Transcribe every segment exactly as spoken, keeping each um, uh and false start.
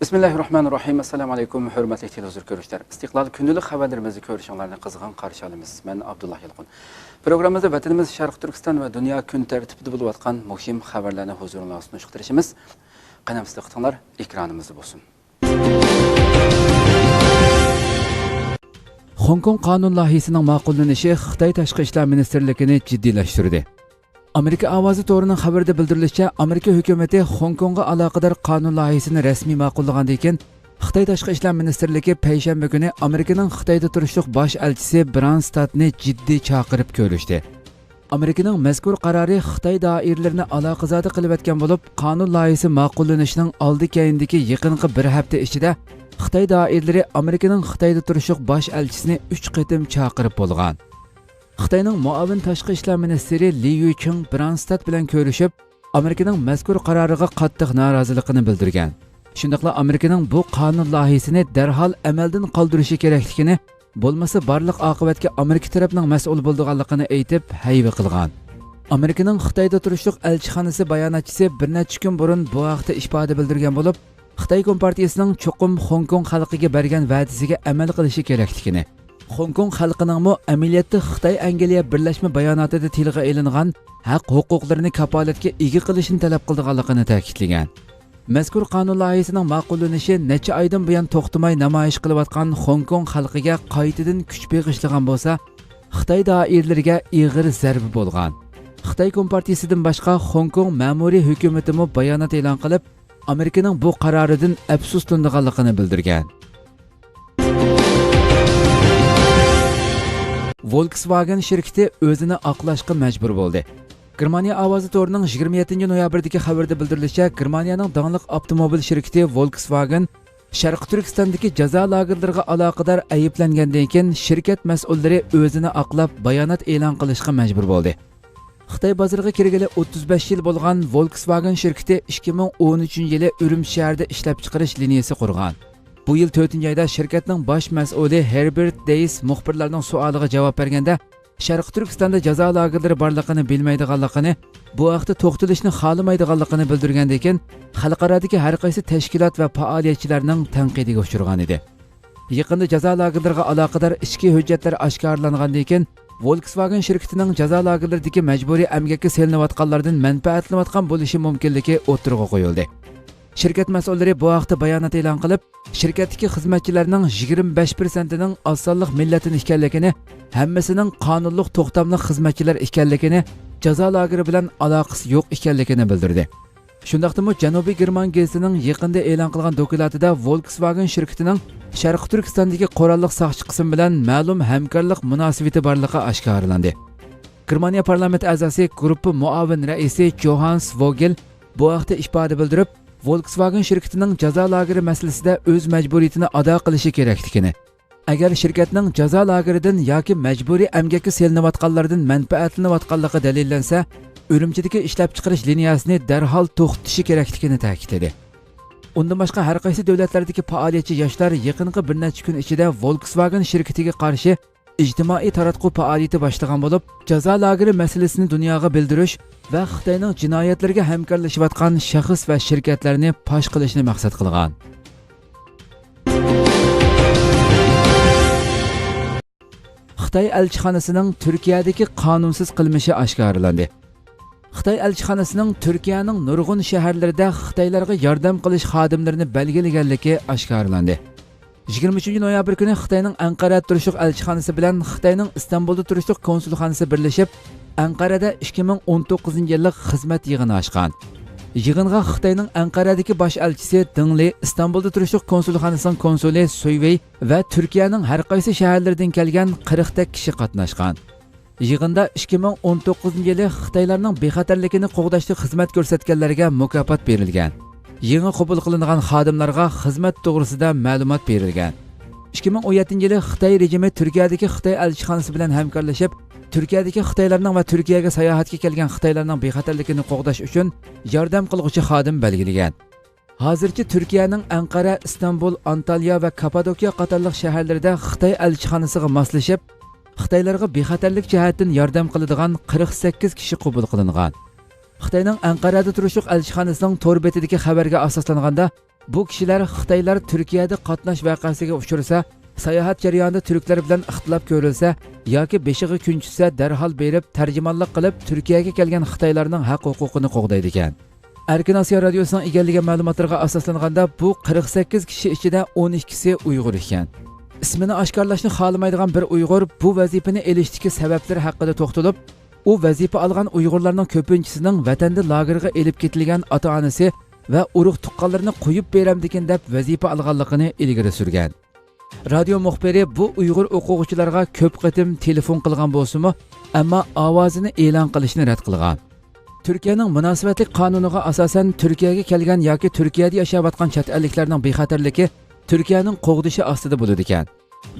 بىسمىللاھىررەھمانىررەھىم. ئەسسالامۇ ئەلەيكۇم، ھۆرمەتلىك تېلېۋىزور كۆرۈشلەر. ئىستىقلال كۈندىلىك خەۋەرلىرىمىزنى كۆرۈشۈڭلارنى قىزغىن قارشى ئالىمىز. مەن ئابدۇللا يالقۇن. پروگراممىمىزدا ۋەتىنىمىز شەرقىي تۈركىستان ۋە دۇنيا كۈن تەرتىپىدە بولۇۋاتقان مۇھىم خەۋەرلەرنى ھۇزۇرۇڭلارغا سۇنۇشقا تىرىشىمىز. قېنى، سىز دىققىتىڭلار ئېكرانىمىزدا بولسۇن. خوڭكوڭ قانۇن لايىھىسىنىڭ ماقۇللىنىشى خىتاي تاشقى ئىشلار مىنىستىرلىكىنى جىددىيلەشتۈردى. ئامېرىكا ئاۋازى تورىنىڭ خەۋىرىدە بىلدۈرۈلۈشىچە، ئامېرىكا ھۆكۈمىتى خوڭكوڭغا ئالاقىدار قانۇن لايىھىسىنى رەسمىي ماقۇللىغاندىن كېيىن، خىتاي تاشقى ئىشلار مىنىستىرلىكى پەيشەنبە كۈنى ئامېرىكىنىڭ خىتايدا تۇرۇشلۇق باش ئەلچىسى برانستادنى جىددىي چاقىرىپ كۆرۈشتى. ئامېرىكىنىڭ مەزكۇر قارارى خىتاي دائىرىلىرىنى ئالاقىزادە قىلىۋەتكەن بولۇپ، قانۇن لايىھىسى ماقۇللىنىشنىڭ ئالدى كەينىدىكى يېقىنقى بىر ھەپتە ئىچىدە خىتاي دائىرىلىرى ئامېرىكىنىڭ خىتايدا تۇرۇشلۇق باش ئەلچىسىنى ئۈچ قېتىم چاقىرىپ بولغان. خىتاينىڭ مۇئاۋىن تاشقى ئىشلار مىنىستىرى لى يۈچىڭ برانستاد بىلەن كۆرۈشۈپ، ئامېرىكىنىڭ مەزكۇر قارارىغا قاتتىق نارازىلىقىنى بىلدۈرگەن. شۇنداقلا ئامېرىكىنىڭ بۇ قانۇن لايىھىسىنى دەرھال ئەمەلدىن قالدۇرۇشى كېرەكلىكىنى، بولمىسا بارلىق ئاقىۋەتكە ئامېرىكا تەرەپنىڭ مەسئۇل بولىدىغانلىقىنى ئېيتىپ ھەيۋە قىلغان. ئامېرىكىنىڭ خىتايدا تۇرۇشلۇق ئەلچىخانىسى باياناتچىسى بىر نەچچە كۈن بۇرۇن بۇ ھەقتە ئىپادە بىلدۈرگەن بولۇپ، خىتاي كومپارتىيىسىنىڭ چوقۇم خوڭكوڭ خەلقىگە بەرگەن ۋەدىسىگە ئەمەل قىلىشى كېرەكلىكىنى، خوڭكوڭ خەلقىنىڭمۇ ئەمەلىيەتتە خىتاي ئەنگلىيە بىرلەشمە باياناتىدا تىلغا ئېلىنغان ھەق ھوقۇقلىرىنى كاپالەتكە ئىگە قىلىشنى تەلەپ قىلىدىغانلىقىنى تەكىتلىگەن. مەزكۇر قانۇن لايىھىسىنىڭ ماقۇللىنىشى نەچچە ئايدىن بۇيان توختىماي نامايىش قىلىۋاتقان خوڭكوڭ خەلقىگە قايتىدىن كۈچ بېغىشلىغان بولسا، خىتاي دائىرىلىرىگە ئېغىر زەربە بولغان. خىتاي كومپارتىيىسىدىن باشقا خوڭكوڭ مەمۇرىي ھۆكۈمىتىمۇ بايانات ئېلان قىلىپ، ئامېرىكىنىڭ بۇ قارارىدىن ئەپسۇسلىنىدىغانلىقىنى بىلدۈرگەن. ۋولكسۋاگېن شىركىتى ئۆزىنى ئاقلاشقا مەجبۇر بولدى. گېرمانىيە ئاۋازى تورىنىڭ يىگىرمە يەتتىنچى نويابىردىكى خەۋىرىدە بىلدۈرۈلۈشىچە، گېرمانىيەنىڭ داڭلىق ئاپتوموبىل شىركىتى ۋولكسۋاگېن شەرقىي تۈركىستاندىكى جازا لاگېرلىرىغا ئالاقىدار ئەيىبلەنگەندىن كېيىن، شىركەت مەسئۇللىرى ئۆزىنى ئاقلاپ، بايانات ئېلان قىلىشقا مەجبۇر بولدى. خىتاي بازىرىغا كىرگىلى ئوتتۇز بەش يىل بولغان ۋولكسۋاگېن شىركىتى ئىككى مىڭ ئون ئۈچىنچى يىلى ئۈرۈمچى شەھىرىدە ئىشلەپچىقىرىش لىنىيىسى قۇرغان. بۇ يىل تۆتىنچى ئايدا شىركەتنىڭ باش مەسئۇلى ھېربېرت دېيس مۇخبىرلارنىڭ سوئالىغا جاۋاب بەرگەندە، شەرقىي تۈركىستاندا جازا لاگېرلىرى بارلىقىنى بىلمەيدىغانلىقىنى، بۇ ھەقتە توختىلىشنى خالىمايدىغانلىقىنى بىلدۈرگەندىن كېيىن، خەلقئارادىكى ھەر قايسى تەشكىلات ۋە پائالىيەتچىلەرنىڭ تەنقىدىگە ئۇچرىغان ئىدى. يېقىندا جازا لاگېرلىرىغا ئالاقىدار ئىچكى ھۆججەتلەر ئاشكارىلانغاندىن كېيىن، ۋولكسۋاگېن شىركىتىنىڭ جازا لاگېرلىرىدىكى مەجبۇرىي ئەمگەككە سېلىنىۋاتقانلاردىن مەنپەئەتلىنىۋاتقان بولۇشى مۇمكىنلىكى ئوتتۇرىغا قويۇلدى. شىركەت مەسئۇللىرى بۇ ھەقتە بايانات ئېلان قىلىپ، شىركەتتىكى خىزمەتچىلەرنىڭ يىگىرمە بەش پىرسەنتىنىڭ ئاز سانلىق مىللەتتىن ئىكەنلىكىنى، ھەممىسىنىڭ قانۇنلۇق توختاملىق خىزمەتچىلەر ئىكەنلىكىنى، جازا لاگېرى بىلەن ئالاقىسى يوق ئىكەنلىكىنى بىلدۈردى. شۇنداقتىمۇ جەنۇبىي گېرمان گېزىتىنىڭ يېقىندا ئېلان قىلغان دوكلاتىدا ۋولكسۋاگېن شىركىتىنىڭ شەرقىي تۈركىستاندىكى قوراللىق ساقچى قىسمى بىلەن مەلۇم ھەمكارلىق مۇناسىۋىتى بارلىقى ئاشكارىلاندى. گېرمانىيە پارلامېنت ئەزاسى، گۇرۇپپا مۇئاۋىن رەئىسى جوھانس ۋوگېل بۇ ھەقتە ئىپادە بىلدۈرۈپ، ۋولكسۋاگېن شىركىتىنىڭ جازا لاگېرى مەسىلىسىدە ئۆز مەجبۇرىيىتىنى ئادا قىلىشى كېرەكلىكىنى، ئەگەر شىركەتنىڭ جازا لاگېرىدىن ياكى مەجبۇرىي ئەمگەككە سېلىنىۋاتقانلاردىن مەنپەئەتلىنىۋاتقانلىقى دەلىللەنسە، ئۈرۈمچىدىكى ئىشلەپچىقىرىش لىنىيەسىنى دەرھال توختىتىشى كېرەكلىكىنى تەكىتلىدى. ئۇندىن باشقا، ھەر قايسى دۆلەتلەردىكى پائالىيەتچى ياشلار يېقىنقى بىر نەچچە كۈن ئىچىدە ۋولكسۋاگېن شىركىتىگە قارشى ئىجتىمائىي تاراتقۇ پائالىيىتى باشلىغان بولۇپ، جازا لاگېرى مەسىلىسىنى دۇنياغا بىلدۈرۈش ۋە خىتاينىڭ جىنايەتلىرىگە ھەمكارلىشىۋاتقان شەخس ۋە شىركەتلەرنى پاش قىلىشنى مەقسەت قىلغان. خىتاي ئەلچىخانىسىنىڭ تۈركىيەدىكى قانۇنسىز قىلمىشى ئاشكارىلاندى. خىتاي ئەلچىخانىسىنىڭ تۈركىيەنىڭ نۇرغۇن شەھەرلىرىدە خىتايلارغا ياردەم قىلىش خادىملىرىنى بەلگىلىگەنلىكى ئاشكارىلاندى. يىگىرمە ئۈچىنچى نويابىر كۈنى خىتاينىڭ ئەنقەرەدە تۇرۇشلۇق ئەلچىخانىسى بىلەن خىتاينىڭ ئىستانبۇلدا تۇرۇشلۇق كونسۇلخانىسى بىرلىشىپ، ئەنقەرەدە ئىككى مىڭ ئون توققۇزىنچى يىللىق خىزمەت يىغىنى ئاچقان. يىغىنغا خىتاينىڭ ئەنقەرەدىكى باش ئەلچىسى دېڭ لى، ئىستانبۇلدا تۇرۇشلۇق كونسۇلخانىسىنىڭ كونسۇلى سۈي ۋېي ۋە تۈركىيەنىڭ ھەر قايسى شەھەرلىرىدىن كەلگەن قىرىقتەك كىشى قاتناشقان. يىغىندا ئىككى مىڭ ئون توققۇزىنچى يىلى خىتايلارنىڭ بىخەتەرلىكىنى قوغداشتا خىزمەت كۆرسەتكەنلەرگە مۇكاپات بېرىلگەن. يېڭى قوبۇل قىلىنغان خادىملارغا خىزمەت توغرىسىدا مەلۇمات بېرىلگەن. ئىككى مىڭ ئون يەتتىنچى يىلى خىتاي رېجىمى تۈركىيەدىكى خىتاي ئەلچىخانىسى بىلەن ھەمكارلىشىپ، تۈركىيەدىكى خىتايلارنىڭ ۋە تۈركىيەگە ساياھەتكە كەلگەن خىتايلارنىڭ بىخەتەرلىكىنى قوغداش ئۈچۈن ياردەم قىلغۇچى خادىم بەلگىلىگەن. ھازىرچە تۈركىيەنىڭ ئەنقەرە، ئىستانبۇل، ئانتاليا ۋە كاپپادوكىيە قاتارلىق شەھەرلىرىدە خىتاي ئەلچىخانىسىغا ماسلىشىپ، خىتايلارغا بىخەتەرلىك جەھەتتىن ياردەم قىلىدىغان قىرىق سەككىز كىشى قوبۇل قىلىنغان. خىتاينىڭ ئەنقەرەدە تۇرۇشلۇق ئەلچىخانىسىنىڭ تور بېتىدىكى خەۋەرگە ئاساسلانغاندا، بۇ كىشىلەر خىتايلار تۈركىيەدە قاتناش ۋەقەسىگە ئۇچرىسا، ساياھەت جەريانىدا تۈركلەر بىلەن ئىختىلاپ كۆرۈلسە ياكى بېشىغا كۈن چۈشسە، دەرھال بېرىپ تەرجىمانلىق قىلىپ تۈركىيەگە كەلگەن خىتايلارنىڭ ھەق ھوقۇقىنى قوغدايدىكەن. ئەركىن ئاسىيا رادىيوسىنىڭ ئىگىلىگەن مەلۇماتلىرىغا ئاساسلانغاندا، بۇ قىرىق سەككىز كىشى ئىچىدە ئون ئىككىسى ئۇيغۇر ئىكەن. ئىسمىنى ئاشكارىلاشنى خالىمايدىغان بىر ئۇيغۇر بۇ ۋەزىپىنى ئېلىشتىكى سەۋەبلىرى ھەققىدە توختىلىپ، ئۇ ۋەزىپە ئالغان ئۇيغۇرلارنىڭ كۆپىنچىسىنىڭ ۋەتەندە لاگېرغا ئېلىپ كېتىلگەن ئاتا-ئانىسى ۋە ئۇرۇق-تۇغقانلىرىنى قويۇپ بېرەمدىكىن دەپ ۋەزىپە ئالغانلىقىنى ئىلگىرى سۈرگەن. رادىيو مۇخبىرى بۇ ئۇيغۇر ئوقۇغۇچىلارغا كۆپ قېتىم تېلېفون قىلغان بولسىمۇ، ئەمما ئاۋازىنى ئېلان قىلىشنى رەت قىلغان. تۈركىيەنىڭ مۇناسىۋەتلىك قانۇنىغا ئاساسەن، تۈركىيەگە كەلگەن ياكى تۈركىيەدە ياشاۋاتقان چەت ئەللىكلەرنىڭ بىخەتەرلىكى تۈركىيەنىڭ قوغدىشى ئاستىدا بولىدىكەن.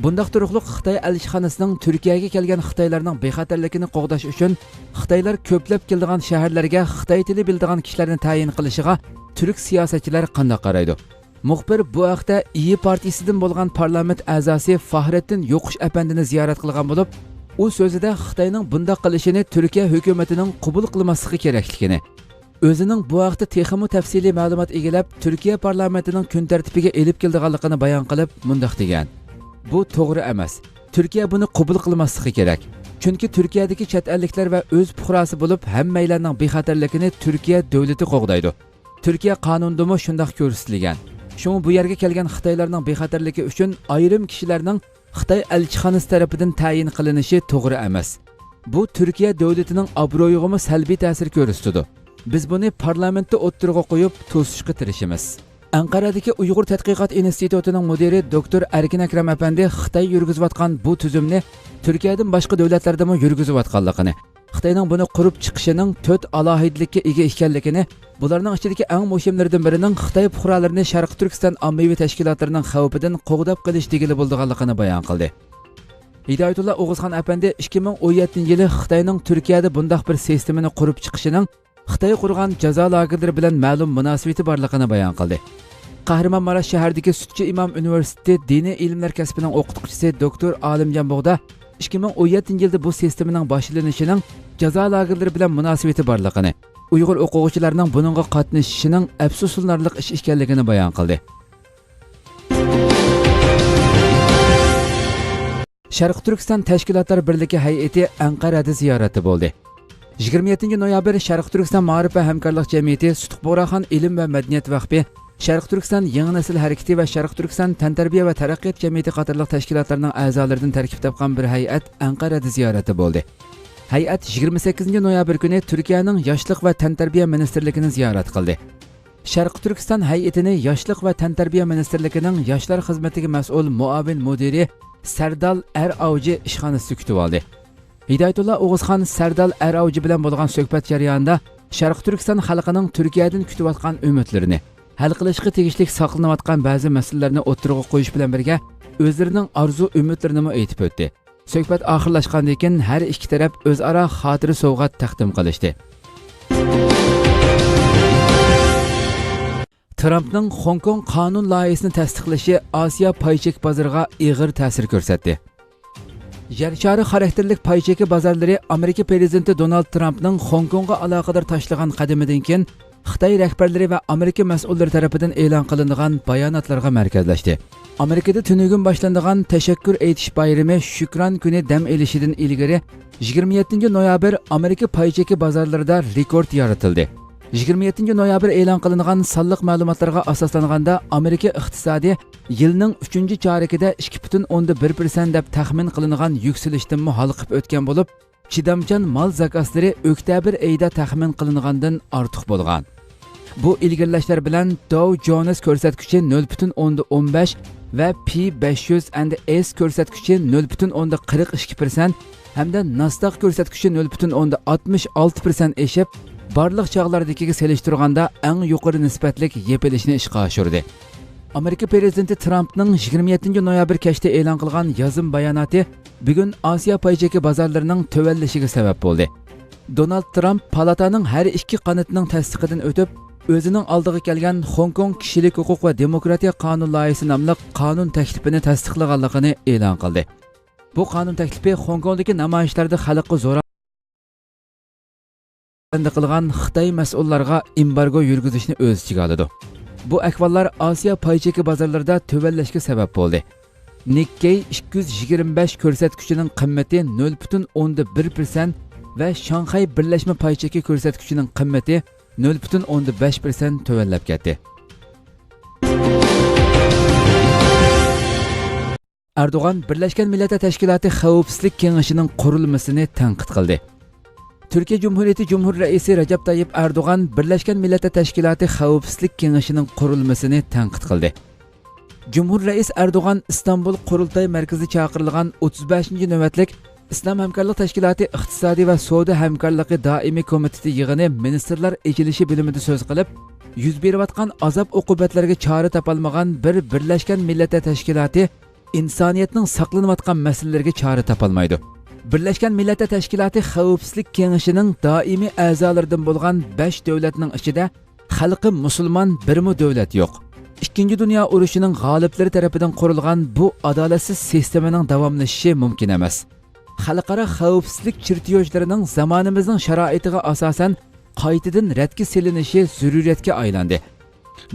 بۇنداق تۇرۇقلۇق خىتاي ئەلچىخانىسىنىڭ تۈركىيەگە كەلگەن خىتايلارنىڭ بىخەتەرلىكىنى قوغداش ئۈچۈن خىتايلار كۆپلەپ كېلىدىغان شەھەرلەرگە خىتاي تىلى بىلىدىغان كىشىلەرنى تەيىن قىلىشىغا تۈرك سىياسەتچىلەر قانداق قارايدۇ؟ مۇخبىر بۇ ھەقتە ئىيى پارتىيىسىدىن بولغان پارلامېنت ئەزاسى فاھرېتتىن يوقۇش ئەپەندىنى زىيارەت قىلغان بولۇپ، ئۇ سۆزىدە خىتاينىڭ بۇنداق قىلىشىنى تۈركىيە ھۆكۈمىتىنىڭ قوبۇل قىلماسلىقى كېرەكلىكىنى، ئۆزىنىڭ بۇ ھەقتە تېخىمۇ تەپسىلىي مەلۇمات ئىگىلەپ، تۈركىيە پارلامېنتىنىڭ كۈن تەرتىپىگە ئېلىپ كېلىدىغانلىقىنى بايان قىلىپ، مۇنداق دېگەن: «بۇ توغرا ئەمەس. تۈركىيە بۇنى قوبۇل قىلماسلىقى كېرەك. چۈنكى تۈركىيەدىكى چەت ئەللىكلەر ۋە ئۆز پۇقراسى بولۇپ، ھەممەيلەننىڭ بىخەتەرلىكىنى تۈركىيە دۆلىتى قوغدايدۇ. تۈركىيە قانۇنىدىمۇ شۇنداق كۆرسىتىلگەن. شۇڭا بۇ يەرگە كەلگەن خىتايلارنىڭ بىخەتەرلىكى ئۈچۈن ئايرىم كىشىلەرنىڭ خىتاي ئەلچىخانىسى تەرىپىدىن تەيىن قىلىنىشى توغرا ئەمەس. بۇ تۈركىيە دۆلىتىنىڭ ئابرۇيىغىمۇ سەلبىي تەسىر كۆرسىتىدۇ. بىز بۇنى پارلامېنتتا ئوتتۇرىغا قويۇپ، توسۇشقا تىرىشىمىز.» ئەنقەرەدىكى ئۇيغۇر تەتقىقات ئىنستىتۇتىنىڭ مۇدىرى دوكتور ئەركىن ئەكرەم ئەپەندى خىتاي يۈرگۈزۈۋاتقان بۇ تۈزۈمنى تۈركىيەدىن باشقا دۆلەتلەردىمۇ يۈرگۈزۈۋاتقانلىقىنى، خىتاينىڭ بۇنى قۇرۇپ چىقىشىنىڭ تۆت ئالاھىدىلىككە ئىگە ئىكەنلىكىنى، بۇلارنىڭ ئىچىدىكى ئەڭ مۇھىملىرىدىن بىرىنىڭ خىتاي پۇقرالىرىنى شەرقىي تۈركىستان ئاممىۋى تەشكىلاتلىرىنىڭ خەۋپىدىن قوغداپ قېلىش دېگىلى بولىدىغانلىقىنى بايان قىلدى. ھىدايەتۇللا ئوغۇزخان ئەپەندى ئىككى مىڭ ئون يەتتىنچى يىلى خىتاينىڭ تۈركىيەدە بۇنداق بىر سىستېمىنى قۇرۇپ چىقىشىنىڭ خىتاي قۇرغان جازا لاگېرلىرى بىلەن مەلۇم مۇناسىۋىتى بارلىقىنى بايان قىلدى. قەھرىمانماراش شەھىرىدىكى سۈتچى ئىمام ئۇنىۋېرسىتېتى دىنىي ئىلىملەر كەسپىنىڭ ئوقۇتقۇچىسى دوكتور ئالىمجان بوغدا ئىككى مىڭ ئون يەتتىنچى يىلدا بۇ سىستېمىنىڭ باشلىنىشىنىڭ جازا لاگېرلىرى بىلەن مۇناسىۋىتى بارلىقىنى، ئۇيغۇر ئوقۇغۇچىلارنىڭ بۇنىڭغا قاتنىشىشىنىڭ ئەپسۇسلىنارلىق ئىش ئىكەنلىكىنى بايان قىلدى. شەرقىي تۈركىستان تەشكىلاتلار بىرلىكى ھەيئىتى ئەنقەرەدە زىيارەتتە بولدى. يىگىرمە يەتتىنچى نويابىر شەرقىي تۈركىستان مائارىپ ۋە ھەمكارلىق جەمئىيىتى، سۇتۇق بۇغراخان ئىلىم ۋە مەدەنىيەت ۋەقپى، شەرقىي تۈركىستان يېڭى نەسىل ھەرىكىتى ۋە شەرقىي تۈركىستان تەنتەربىيە ۋە تەرەققىيات جەمئىيىتى قاتارلىق تەشكىلاتلارنىڭ ئەزالىرىدىن تەركىب تاپقان بىر ھەيئەت ئەنقەرەدە زىيارەتتە بولدى. ھەيئەت يىگىرمە سەككىزىنچى نويابىر كۈنى تۈركىيەنىڭ ياشلىق ۋە تەنتەربىيە مىنىستىرلىكىنى زىيارەت قىلدى. شەرقىي تۈركىستان ھەيئىتىنى ياشلىق ۋە تەنتەربىيە مىنىستىرلىكىنىڭ ياشلار خىزمىتىگە مەسئۇل مۇئاۋىن مۇدىرى سەردال ئەر ئاۋجى ئىشخانىسىدا كۈتۈۋالدى. ھىدايەتۇللا ئوغۇزخان سەردال ئەر ئاۋجى بىلەن بولغان سۆھبەت جەريانىدا شەرقىي تۈركىستان خەلقىنىڭ تۈركىيەدىن كۈتۈۋاتقان ئۈمىدلىرىنى، ھەل قىلىشقا تېگىشلىك ساقلىنىۋاتقان بەزى مەسىلىلەرنى ئوتتۇرىغا قويۇش بىلەن بىرگە، ئۆزلىرىنىڭ ئارزۇ-ئۈمىدلىرىنىمۇ ئېيتىپ ئۆتتى. سۆھبەت ئاخىرلاشقاندىن كېيىن، ھەر ئىككى تەرەپ ئۆزئارا خاتىرە سوۋغات تەقدىم قىلىشتى. ترامپنىڭ خوڭكوڭ قانۇن لايىھىسىنى تەستىقلىشى ئاسىيا پاي چېكى بازىرىغا ئېغىر تەسىر كۆرسەتتى. يەر شارى خاراكتېرلىك پاي چېكى بازارلىرى ئامېرىكا پىرېزىدېنتى دونالد ترامپنىڭ خوڭكوڭغا ئالاقىدار تاشلىغان قەدىمىدىن كېيىن، خىتاي رەھبەرلىرى ۋە ئامېرىكا مەسئۇللىرى تەرىپىدىن ئېلان قىلىنغان باياناتلارغا مەركەزلەشتى. ئامېرىكىدا تۈنۈگۈن باشلىنىدىغان تەشەككۈر ئېيتىش بايرىمى شۈكران كۈنى دەم ئېلىشىدىن ئىلگىرى، يىگىرمە يەتتىنچى نويابىر ئامېرىكا پاي چېكى بازارلىرىدا رېكورت يارىتىلدى. يىگىرمە يەتتىنچى نويابىر ئېلان قىلىنغان سانلىق مەلۇماتلارغا ئاساسلانغاندا، ئامېرىكا ئىقتىسادى يىلنىڭ ئۈچىنچى چارىكىدە ئىككى پۈتۈن ئوندىن بىر پىرسەنت دەپ تەخمىن قىلىنغان يۈكسىلىشتىنمۇ ھالقىپ ئۆتكەن بولۇپ، چىدامچان مال زاكازلىرى ئۆكتەبىر ئېيىدا تەخمىن قىلىنغاندىن ئارتۇق بولغان. بۇ ئىلگىرىلەشلەر بىلەن داۋ جونس كۆرسەتكۈچى نۆل پۈتۈن ئوندىن ئون بەش ۋە پى بەش يۈز ئەند ئېس كۆرسەتكۈچى نۆل پۈتۈن ئوندىن قىرىق ئىككى پىرسەنت ھەمدە ناسداق كۆرسەتكۈچى نۆل پۈتۈن ئوندىن ئاتمىش ئالتە پىرسەنت ئېشىپ، بارلىق چاغلاردىكىگە سېلىشتۇرغاندا ئەڭ يۇقىرى نىسبەتلىك يېپىلىشنى ئىشقا ئاشۇردى. ئامېرىكا پىرېزىدېنتى ترامپنىڭ يىگىرمە يەتتىنچى نويابىر كەچتە ئېلان قىلغان يازما باياناتى بۈگۈن ئاسىيا پاي چېكى بازارلىرىنىڭ تۆۋەنلىشىگە سەۋەب بولدى. دونالد ترامپ پالاتانىڭ ھەر ئىككى قانىتىنىڭ تەستىقىدىن ئۆتۈپ، ئۆزىنىڭ ئالدىغا كەلگەن خوڭكوڭ كىشىلىك ھوقۇق ۋە دېموكراتىيە قانۇن لايىھىسى ناملىق قانۇن تەكلىپىنى تەستىقلىغانلىقىنى ئېلان قىلدى. بۇ قانۇن تەكلىپى خوڭكوڭدىكى نامايىشلاردا خەلققە زوراۋانلىق قىلغان خىتاي مەسئۇللارغا ئېمبارگو يۈرگۈزۈشنى ئۆز ئىچىگە ئالىدۇ. بۇ ئەھۋاللار ئاسىيا پاي چېكى بازارلىرىدا تۆۋەنلەشكە سەۋەب بولدى. نىككەي ئىككى يۈز يىگىرمە بەش كۆرسەتكۈچىنىڭ قىممىتى نۆل پۈتۈن ئوندىن بىر پىرسەنت ۋە شاڭخەي بىرلەشمە پاي چېكى كۆرسەتكۈچىنىڭ قىممىتى نۆل پۈتۈن ئوندىن بەش پىرسەنت تۆۋەنلەپ كەتتى. ئەردوغان بىرلەشكەن مىللەتلەر تەشكىلاتى خەۋپسىزلىك كېڭىشىنىڭ قۇرۇلمىسىنى تەنقىد قىلدى. تۈركىيە جۇمھۇرىيىتى جۇمھۇر رەئىسى رەجەپ تايىپ ئەردوغان بىرلەشكەن مىللەتلەر تەشكىلاتى خەۋپسىزلىك كېڭىشىنىڭ قۇرۇلمىسىنى تەنقىد قىلدى. جۇمھۇر رەئىس ئەردوغان ئىستانبۇل قۇرۇلتاي مەركىزىدە چاقىرىلغان ئوتتۇز بەشىنچى نۆۋەتلىك ئىسلام ھەمكارلىق تەشكىلاتى ئىقتىسادىي ۋە سودا ھەمكارلىقى دائىمىي كومىتېتى يىغىنى مىنىستىرلار ئېچىلىشى بۆلۈمىدە سۆز قىلىپ، يۈز بېرىۋاتقان ئازاب-ئوقۇبەتلەرگە چارە تاپالمىغان بىر بىرلەشكەن مىللەتلەر تەشكىلاتى ئىنسانىيەتنىڭ ساقلىنىۋاتقان مەسىلىلىرىگە چارە تاپالمايدۇ. بىرلەشكەن مىللەتلەر تەشكىلاتى خەۋپسىزلىك كېڭىشىنىڭ دائىمىي ئەزالىرىدىن بولغان بەش دۆلەتنىڭ ئىچىدە خەلقى مۇسۇلمان بىرمۇ دۆلەت يوق. ئىككىنچى دۇنيا ئۇرۇشىنىڭ غالىپلىرى تەرىپىدىن قۇرۇلغان بۇ ئادالەتسىز سىستېمىنىڭ داۋاملىشىشى مۇمكىن ئەمەس. خەلقئارا خەۋپسىزلىك چىرتيوژلىرىنىڭ زامانىمىزنىڭ شارائىتىغا ئاساسەن قايتىدىن رەتكە سېلىنىشى زۆرۈرىيەتكە ئايلاندى.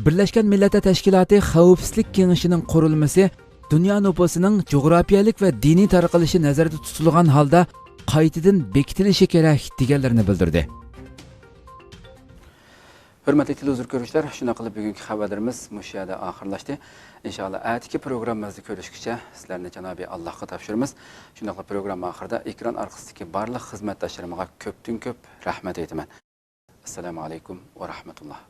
بىرلەشكەن مىللەتلەر تەشكىلاتى خەۋپسىزلىك كېڭىشىنىڭ قۇرۇلمىسى دۇنيا نوپۇسىنىڭ جۇغراپىيەلىك ۋە دىنىي تارقىلىشى نەزەردە تۇتۇلغان ھالدا قايتىدىن بېكىتىلىشى كېرەك، دېگەنلىرىنى بىلدۈردى. ھۆرمەتلىك تېلېۋىزور كۆرۈشلەر، شۇنداق قىلىپ بۈگۈنكى خەۋەرلىرىمىز مۇشۇ يەردە ئاخىرلاشتى. ئىنشائاللا، ئەتىكى پروگراممىمىزدا كۆرۈشكىچە سىلەرنى جانابى ئاللاھقا تاپشۇرىمىز. شۇنداقلا پروگرامما ئاخىرىدا ئېكران ئارقىسىدىكى بارلىق خىزمەتداشلىرىمغا كۆپتىن كۆپ رەھمەت ئېيتىمەن. ئەسسالامۇ ئەلەيكۇم ۋە رەھمەتۇللاھ.